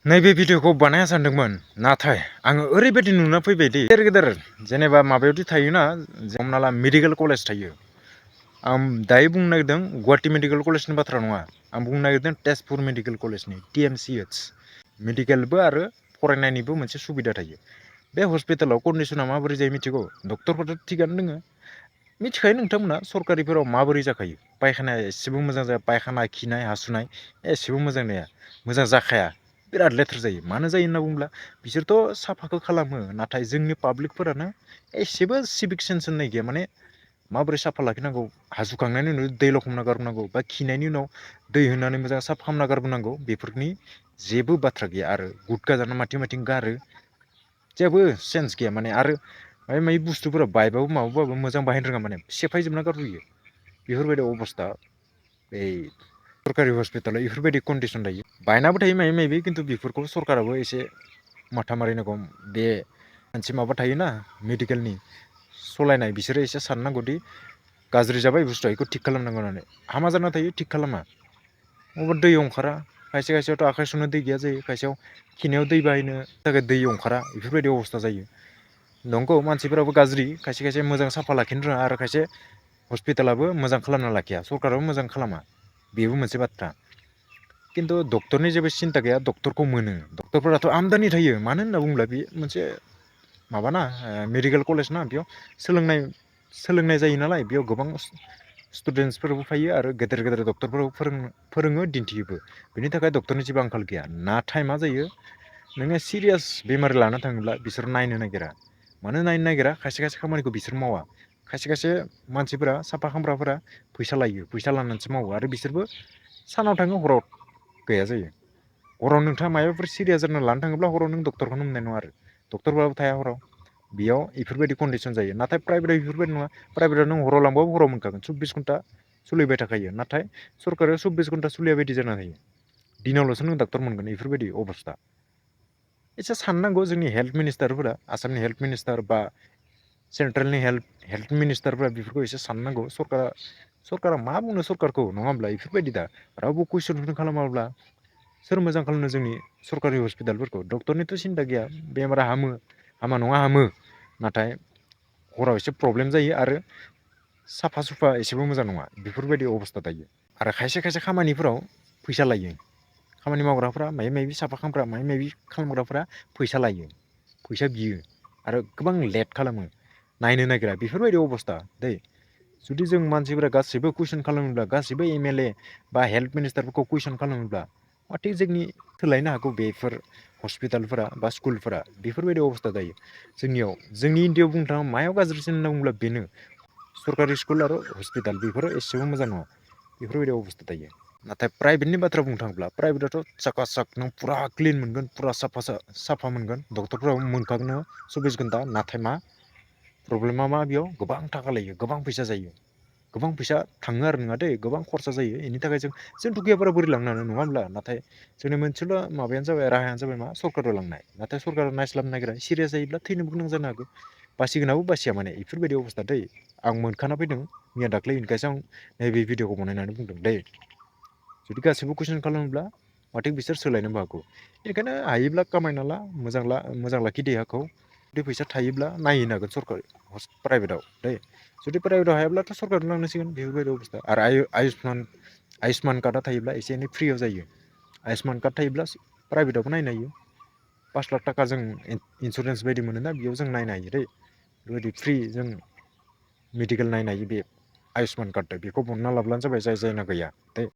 नैबे भिडिअखौ बानायनो सानदोंमोन नाथाय आङो ओरैबायदि नुना फैबाय दि गेदेर गेदेर जेनेबा माबायावदि थायोना हमना ला मेडिकेल कलेज थायो। आं दायो बुंनो नागिरदों गुवाहाटी मेडिकेल कलेजनि बाथ्रा नङा, आं बुंनो नागिरदों तेजपुर मेडिकेल कलेजनि TMCH मेडिकेलबो आरो फरायनायनिबो मोनसे सुबिदा थायो। बे हस्पिटालाव कन्डिशना माबोरै जायो मिथिगौ? डक्टरफोराथ' थिगानो दोङो, मिथिखायो नोंथांमोना सरकारिफोराव माबोरै जाखायो। पायखानाया एसेबो मोजां जाया, पायखाना खिनाय हासुनाय एसेबो मोजां जाखाया, बिराद लेथ्रा जायो। मानो जायो होनना बुङोब्ला बिसोरथ' साफाखौ खालामो, नाथाय जोंनि पाब्लिकफोरानो एसेबो सिभिक सेन्स होननाय गैया। माने माबोरै साफा लाखिनांगौ, हासुखांनायनि उनाव दै लखबना गारबोनांगौ बा खिनायनि उनाव दै होनानै मोजां साफा खालामना गारबोनांगौ, बेफोरनि जेबो बाथ्रा गैया। आरो गुटखा जाना माथिं गारो, जेबो सेन्स गैया। माने आरो माबा माबि बुस्थुफोरा बायबाबो माबाबाबो मोजां बाहायनो रोङा, माने सेफायजोबना गारबोयो। बेफोरबायदि अबस्था बे सरकारि हस्पिटालाव बेफोरबायदि कन्डिसन थायो। बायनाबो थायो माबा माबि, खिन्थु बेफोरखौ सरकाराबो एसे माथा मारिनांगौ। बे मोनसे माबा थायोना मेडिकेलनि सालायनाय, बिसोरो एसे साननांगौदि गाज्रि जाबाय बुस्थुआ, बेखौ थिग खालामनांगौ होननानै। हामा जाना थायो, थिग खालामा। अबा दै ओंखारा, खायसे खायसेयावथ' आखाइ सुनो दै गैया जायो, खायसेयाव खिनायाव दै बाहायनो थाखाय दै ओंखारा, बेफोरबायदि अबस्था जायो। नंगौ मानसिफोराबो गाज्रि, खायसे खायसे मोजां साफा लाखिनो रोङा, आरो खायसे हस्पिटालाबो मोजां खालामना लाखिया, सरकाराबो मोजां खालामा, बेबो मोनसे बाथ्रा। खिन्थु डक्टरनि जेबो सिन्था गैया, डक्टरखौ मोनो। डक्टरफोराथ' आमदानि थायो, मानो होनना बुङोब्ला बे मोनसे माबाना मेडिकेल कलेज ना, बेयाव सोलोंनाय जायो नालाय, बेयाव गोबां स्टुडेन्टसफोरबो फैयो आरो गेदेर गेदेर डक्टरफोरबो फोरोङो, दिन्थियोबो। बेनि थाखाय डक्टरनि जेबो आंखाल गैया। नाथाय मा जायो, नोङो सिरियास बेमार लाना थाङोब्ला बिसोर नायनो नागिरा। मानो नायनो नागिरा? खायसे खायसे खामानिखौ बिसोर मावा। खायसे खायसे मानसिफोरा, साफा खामग्राफोरा फैसा लायो, फैसा लानानैसो मावो। आरो बिसोरबो सानाव थाङो, हराव गैया जायो। हराव नोंथाङा माबाफोर सिरियास जाना लानो थाङोब्ला हराव नों डक्टरखौनो मोननाय नङा। आरो डक्टरबाबो थाया हराव, बेयाव बेफोरबायदि कन्डिसन जायो। नाथाय प्राइभेटआव बेफोरबायदि नङा, प्राइभेटआव नों हराव लांबाबो हराव मोनखागोन, 24 घन्टा सोलिबाय थाखायो। नाथाय सरकाराव 24 घन्टा सोलिया बायदि जाना थायो, दिनावल'सो नों डक्टर मोनगोन, बेफोरबायदि अबस्था। एसे साननांगौ जोंनि हेल्थ मिनिस्टारफोरा, आसामनि हेल्थ मिनिस्टार बा सेन्ट्रेलनि हेल्थ मिनिस्टारफोरा बेफोरखौ एसे साननांगौ। सरकारा मा बुंनो सरकारखौ, नङा होमब्ला? बेफोरबायदि दा रावबो कुइसनखौनो खालामाब्ला सोर मोजां खालामनो जोंनि सरकारि हस्पिटालफोरखौ? डक्टरनिथ' सिन्था गैया, बेमारा हामा नङा, हामो। नाथाय हराव एसे प्रब्लेम जायो, आरो साफा सुफा एसेबो मोजां नङा, बेफोरबायदि अबस्था थायो। आरो खायसे खायसे खामानिफोराव फैसा लायो। खामानि मावग्राफ्रा, माबा माबि साफा खालामग्रा, माबा माबि खालामग्राफ्रा फैसा लायो, फैसा बियो, आरो गोबां लेट खालामो, नायनो नागिरा। बेफोरबायदि अबस्था दै। जुदि जों मानसिफोरा गासैबो कुइसन खालामोब्ला, गासैबो MLA बा हेल्थ मिनिस्टारफोरखौ कुइसन खालामोब्ला, माथो जोंनि सोलायनो हागौ बेफोर हस्पिटालफोरा बा स्कुलफोरा। बेफोरबायदि अबस्था जायो जोंनि इन्डियाआव। बुंनो थाङोब्ला मायाव गाज्रिसिन होनना बुङोब्ला बेनो सरकारि स्कुल आरो हस्पिटाल, बेफोरो एसेबो मोजां नङा, बेफोरबायदि अबस्था थायो। नाथाय प्राइभेटनि बाथ्रा बुंनो थाङोब्ला, प्राइभेटआथ' साखा साख, नों फुरा क्लिन मोनगोन, फुरा साफा मोनगोन, डक्टरफोराबो मोनखागोन 24 घन्टा। नाथाय मा प्रब्लेमा, मा बेयाव गोबां थाखा लायो, गोबां फैसा जायो, गोबां फैसा थाङो आरो नङा दै, गोबां खरसा जायो। बेनि थाखाय जोंथ' गैयाबारा बोरै लांनो हानो, नङा होमब्ला? नाथाय जोंनि मोनसेल' माबायानो जाबाय, राहायानो जाबाय मा, सरकाराव लांनाय। नाथाय सरकारा नायस्लाबनो नागिरा, सिरियास जायोब्ला थैनोबो गोनां जानो हागौ, बासिगोनाबो बासिया, माने बेफोरबायदि अबस्था दै। आं मोनखाना फैदों मैया दाख्लै, ओंखायसो आं नैबे भिडिअखौ बनायनानै बुंदों दै। जुदि गासैबो कुइसन खालामोब्ला माथो बिसोर सोलायनोबो हागौ। बेनिखायनो हायोब्ला खामायना ला, मोजां लाखि देहाखौ। जुदि फैसा थायोब्ला नायहैनो हागोन सरकारि प्राइभेटआव दै। जुदि प्राइभेटआव हायाब्लाथ' सरकाराव लांनांसिगोन, बेफोरबायदि अबस्था। आरो आयुष्मान कार्डआ थायोब्ला एसे एनै फ्रियाव जायो। आयुष्मान कार्ड थायोब्ला प्राइभेटआवबो नायनो हायो। 5 लाख थाखा जों इन्सुरेन्स बायदि मोनोना, बेयाव जों नायनो हायो दै। बेबायदि फ्रि जों मेडिकेल नायनो हायो, बे आयुष्मान कार्ड। बेखौ बनना लाब्लानो जाबाय, जायना गैया दै।